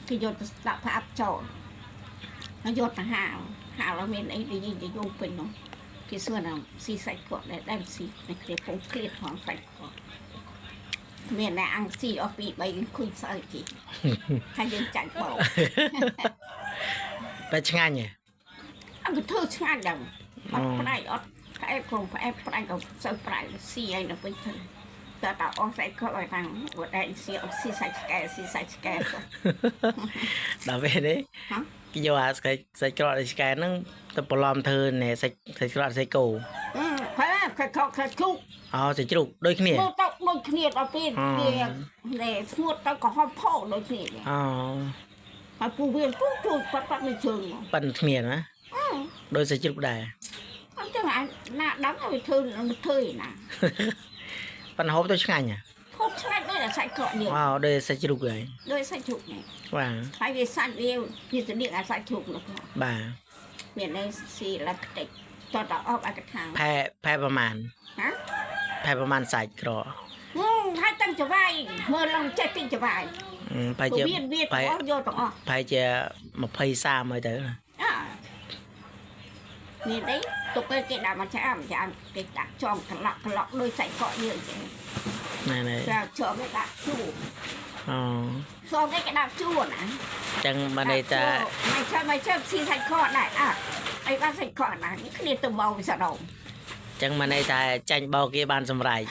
គេយកទៅដាក់ផ្អាប់ចោលហើយយកទៅហាលហាលឲ្យមានអីដែលយើងទៅយកពេញនោះគេសួរថាស៊ីសាច់គាត់ដែរដែលស៊ីនៅគ្នាពងឃ្លាតផងសាច់គាត់មានតែអង្គស៊ីអស់ពី3ខុញសើចគេថាយើងចាញ់បោក តែឆ្ងាញ់ហ៎ អង្គធ្វើឆ្ងាញ់ដល់អត់ប្រៃអត់ផ្អែមក្រុមផ្អែមប្រៃក៏សូវប្រៃស៊ីឲ្យនៅពេញទៅតើតើអស់សាច់គាត់ឲ្យថាវត្តឯងស៊ីអស់ស៊ីសាច់ឆ្កែស៊ីសាច់ឆ្កែទៅ ដល់ពេលនេះ ហ៎ គេយកអាសាច់សាច់ក្រកនៃឆ្កែហ្នឹងទៅបន្លំធ្វើណែសាច់សាច់ក្រកសាច់គោ ផែខខខជុក អូសាច់ជ្រូកដូចគ្នា មកទៅដូចគ្នាដល់ពេលវាណែស្ងួតទៅក្រហមផោដូចគ្នា អូ ហើយពូវាទូទូប៉ាត់ប៉ាត់មួយជើង ប៉ិនគ្នាណាដូចសាច់ជ្រូកដែរ អញ្ចឹងអាណាដឹងឲ្យធ្វើធ្វើណា ប៉ិនហូបទៅឆ្ងាញ់ហ៎ ហូបឆ្ងាញ់ដូចតែសាច់ក្រកនេះ អូដូចសាច់ជ្រូកហើយ ដូចសាច់ជ្រូកនេះ បាទ ហើយវាសាច់វាវាស្តៀងអាសាច់ជ្រូកនោះ បាទ មាននៅស៊ីឡាក់តិចតតអបអាកថា ផែផែប្រមាណ ហ៎ ផែប្រមាណសាច់ក្រក ហើយតាំងចវាយមើលឡើងចេះតិចចវាយ ផែជា វាវាទាំងអស់យកទាំងអស់ ផែជា20 30ហើយទៅណា អើមានអីទុកគេគេដាក់មកចាំចាំគេដាក់ចងក្លក់ក្លក់ដូចសាច់កក់យើងចឹង ណែណែ ចាចងគេដាក់ជួរ អូ សងគេគេដាក់ជួរណា ចឹងបានន័យថា មិនឆើមិនឆើស៊ីសាច់កក់ដែរអើអីបានសាច់កក់ណាគ្នាទៅមកវាសដង ចឹងបានន័យថាចាញ់បោកគេបានសម្រេច